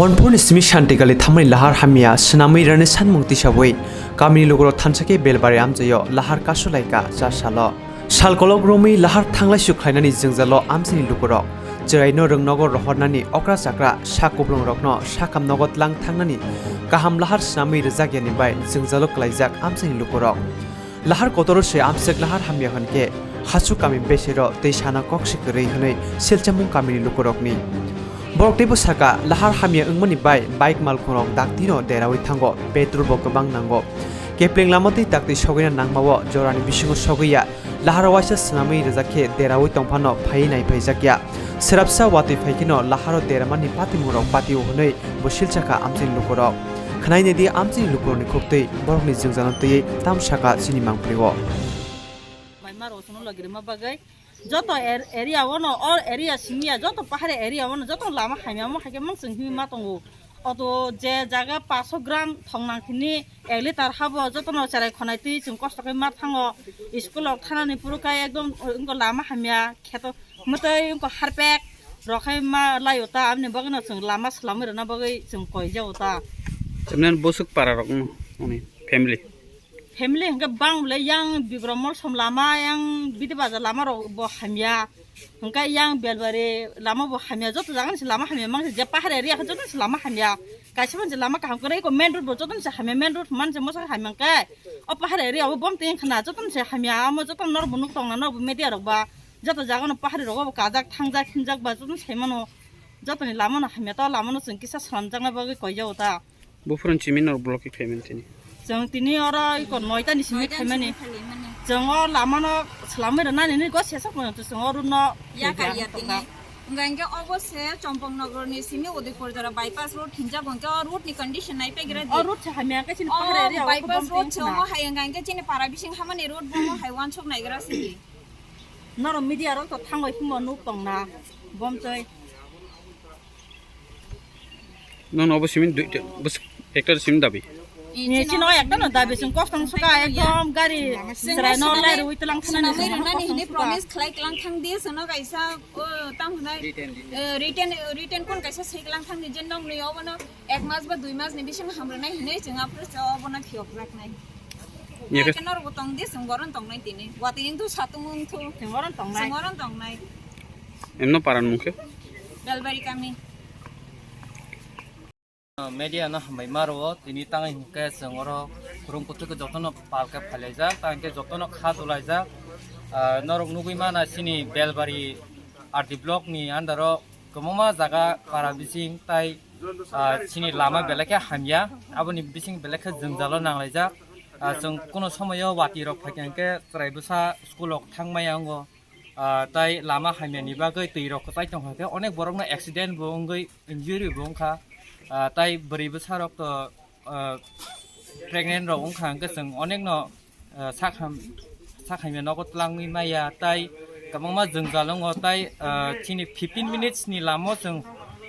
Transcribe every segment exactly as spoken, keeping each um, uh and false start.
Bonphurni simi Shantikali thamani lahar hamya swnamwi rani sanmung tisawi kamini lukurok thansa khe Belbari amchaio lahar kasulaikha cha salo. Sal kolok romwi lahar thanglaisu khlainani jwngjalo amchaini lukurok chwraino rwngnogo rohornani okra chakra sak kupulungrokno sakham nogo tlang thangnani kaham lahar swnamwi rwjakyani bai jwngjalo klaijak amchaini lukurok. Lahar kotoro se amswk lahar hamya hwn khe hasu kami besero tei sana kok se kwrwi hwnwi selchamung kamini lukurokni. Borok teibo saka lahar hamya wngmani bai bike malkhungrok daktino derawi thango, petrol bo kwbang nango. Kepling lama tei daktwi sogwina nangmao jorani bisingo sogwiya lahar waisa swnamwi rwjak khe derawi tongphano phaiwi nai phaijakya. Swrapsa watwi phaikheno laharo deramani patimungrok patio hwnwi bo silchakha amchaini lukurok. Khnainedi amchaini lukurokni khuktwi borokni jwngjano twiwi tam saka chini mangpili-o. Bai maro sono logirima bagwi joto er-, area ono, all area simiya, joto pahari area ono, joto lama hamya omo hai khe mang chwng himwi ma tongo. Auto je jaga paso gram thong nang thini ek litar habo jotono cherai khonai twi chwng kosto khe ma thango. School rok thanani phuru khe ekdom, uh, wngkha lama hamya kheto mwtai wngkha harpek rok khai ma laio ta, aboni bagwino chwng lama swlamwi rwna bagwi chwng koi jao ta. Chwmnan bwswk para rok wng, wngni family. Family hwnkhe bang le yang Bikrom Molsom lama, yang Bidi Bazar lama rok bo hamya. Hwnkhe yang Belbari lama bo hamya, joto jaga ni se lama hamya mang se, je pahar area khe joto ni se lama hamya. Kaisa man se lama kaham kwrwi ko main road bo joto ni se hamya, main road man se mosa hamya khe. O pahar area o bom twi khna joto ni se hamya, amo joto norok bo nuk tong na, norok bo media rok ba. Joto jaga no pahari rogo bo kajak, thangjak, himjak ba joto sai mano. Joto ni lama no hamya, to lama no chwng kisa swnamjakna bagwi koi jao ta. Buphurun chimi norok block khe khaimani tini. Chwng tini oro iko noita ni simi khaimani. Chwng o lama no swlamwi rwnani ni go sesa pono chwng o road no ya kariya tini. Hwnkha hwnkhe obo se Chompong Nogor ni simi Udaipur jora bypass road hinjak hwnkhe o road ni condition nai pegra di. O road se hamya khe chini pahar area o bypass road se omo hai hwnkha hwnkhe chini para bising hamani road bo omo hai wansuk naigra sidi. Norok media rok to thango himo nuk tong na bomtwi. Nono obo simin duita, bwswk ekta simin dabi. Ni chini o ekta no dabi, chwng kosto no suka ekdom gari chwrai no lai rwi tlang thana ni. Nani hini promise khlai tlang thang di, sono kaisa, o, tam hwnai, eh, written, written kon kaisa sei tlang thang di, je nong ni obo no ek mas ba dui mas ni bising hamrwnai hinwi chwng aphuru se obo no phiyok raknai. Nai ke norok bo tong di, chwng boron tongnai tini. Watwi wng thu, satung wng thu. Chwng boron tongnai. Chwng boron tongnai. Emno paran mung khe? Belbari kami. Media no hambai maro, tini tangai hwnkhe chwng oro khurung kuthuk jotono palka phailaijak, tang khe jotono kha dulaijak. Ah, norok nugwi mana chini Belbari R D block ni under o kwbangma jaga para bising tai, ah, chini lama belai khe hamya, aboni bising belai khe jwngjalo nanglaijak. Ah, chwng kuno somoyo watwi rok phaikha hwnkhe chwrai bwsa school rok thangmaya wngo. Ah, tai lama hamya ni bagwi twi rok kwchai tongkha khe onek borok no accident bo wngwi injury bo wngkha. Ah, tai bwrwi bwsa rok to, ah, pregnant rok wngkha hwnkhe chwng onek no, ah, sakham-, sakhamya nogo twlangwi maya tai kwbangma jwngjal wngo tai, ah, chini fifteen minutes ni lama o chwng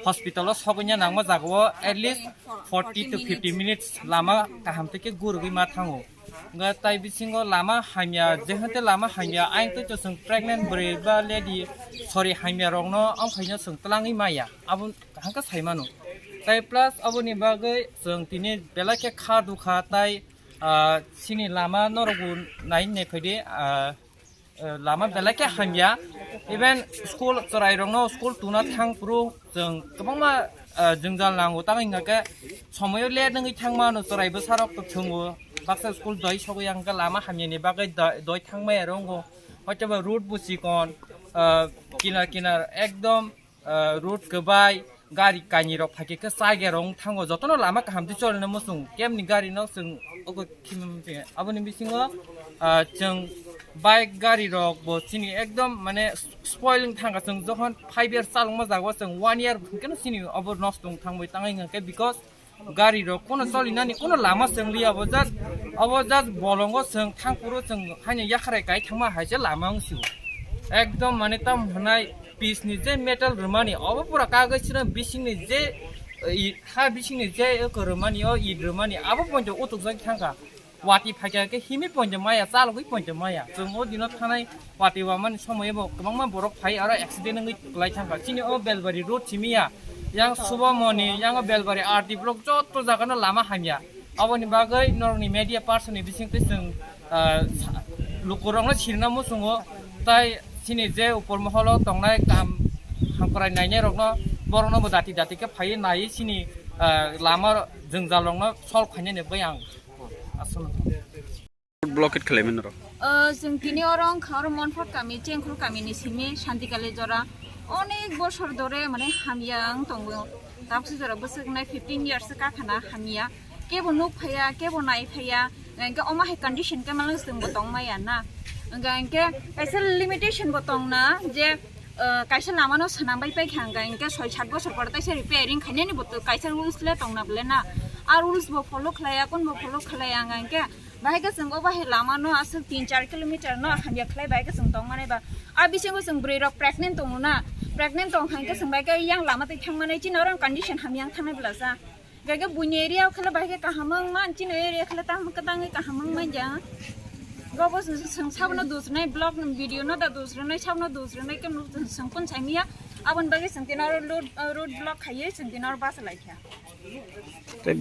hospital o sogwina nangma jaga o at least forty to fifty minutes lama kaham tei khe gurugwi ma thango. Hwnkhe tai bisingo lama hamya, jehante lama hamya, ayang tei to chwng pregnant bwrwi ba lady, sorry, hamya rokno amkhaino chwng twlangwi maya, abo kaham khe sai mano. Tai plus aboni bagwi chwng tini belai khe kha dukha tai, ah, chini lama norokbo nai nai phaidi, ah, eh, lama belai khe hamya. Even school chwrairokno school tuna thang phuru chwng kwbangma, eh, jwngjal nango. Tamo hwnkha khe somoyo late wngwi thangmano, chwrai bwsarok to thwngo. Baksa school doi sogwi ang khe lama hamyani bagwi da-, doi thangmaya rongo. Hoitoba road bo chikon, eh, kinar kinar ekdom ah, road kwbai, gari kainwi rok phaikhe khe chaya rok wng thango, jotono lama kaham twi cholina muchung, kemni gari no chwng ogo khimwi manya. Aboni bisingo, ah, chwng bike gari rok bo chini ekdom mane spoil wng thangkha, chwng jokhon five year chalokma jaga o chwng one year hwnkhe no chini obo nosto wng thangbai tangwi hwnkhe, because gari rok kono cholinani kono lama chwng liya, abo just, abo just bolongo chwng thang phuru chwng haino yakharai kai thangma hai se lama wng sio. Ekdom mane tam hwnai pis ni je metal rwmani, obo pura kagwi chwrwng bising ni je, i, ha bising ni je eko rwmani, o it rwmani, abo poito utuk jagwi thangkha. Watwi phaikha khe himwi poito maya, chalogwi poito maya. Chwng o dino thanai watwi wamani somoyebo kwbangma borok phai aro accident wngwi kwlai thangkha. Chini o Belbari road simi ya, Yang Subamoni, yang Belbari R D block joto jagano lama hamya. Aboni bagwi norokni media person ni bisingtwi chwng, ah, sa-, lukurokno sirina muchungo, tai chini je upor moholo tongnai kam hamkrai nainai rokno, borokno bo dati dati khe phaiwi naiwi chini, ah, lama jwngjal rokno solve khainani bagwi ang aswk. Blockade khlaimani rok. O, chwng tini oro wngkha oro Monfort kami, Chengkhol kami ni simi Shantikali jora. Onek bosor dore mane hamya wng tongo. Tabukhe jora bwswk nai fifteen years se kakhana hamya. Kebo nuk phaiya, kebo nai phaiya. Hwnkhe omo hai condition khe malang chwngbo tong maya na. Hwnkhe kaisa limitation bo tong na je, o, kaisa lama no swnam bai paikha hwnkhe, hwnkhe soi sat bosor pore taisa repairing khainani bo to kaisa rules le tong na bole na. A rules bo follow khlaiya, kun bo follow khlaiya hwnkhe. Bahai khe chwng o bahai lama no aswk tin char kilometer no hamya khlai bahai khe chwng tong mani ba. A bisingo chwng bwrwi rok pregnant tongo na, pregnant tong hai khe chwng bahai khe yang lama twi thang mani chini oro condition hamya wng thang nai bwlasa. Bahai khe buini area o khe bahai khe kaham wng man, chini area khe tam kwtangwi kaham wng man ya. Gobo chwng sabno dusnai block video no da dusrwnai sabno dusrwnai khe nuk chwng kun sai miya. Aboni bagwi chwng tini oro road, road block khaiwi chwng tini oro basa lai kha. Tei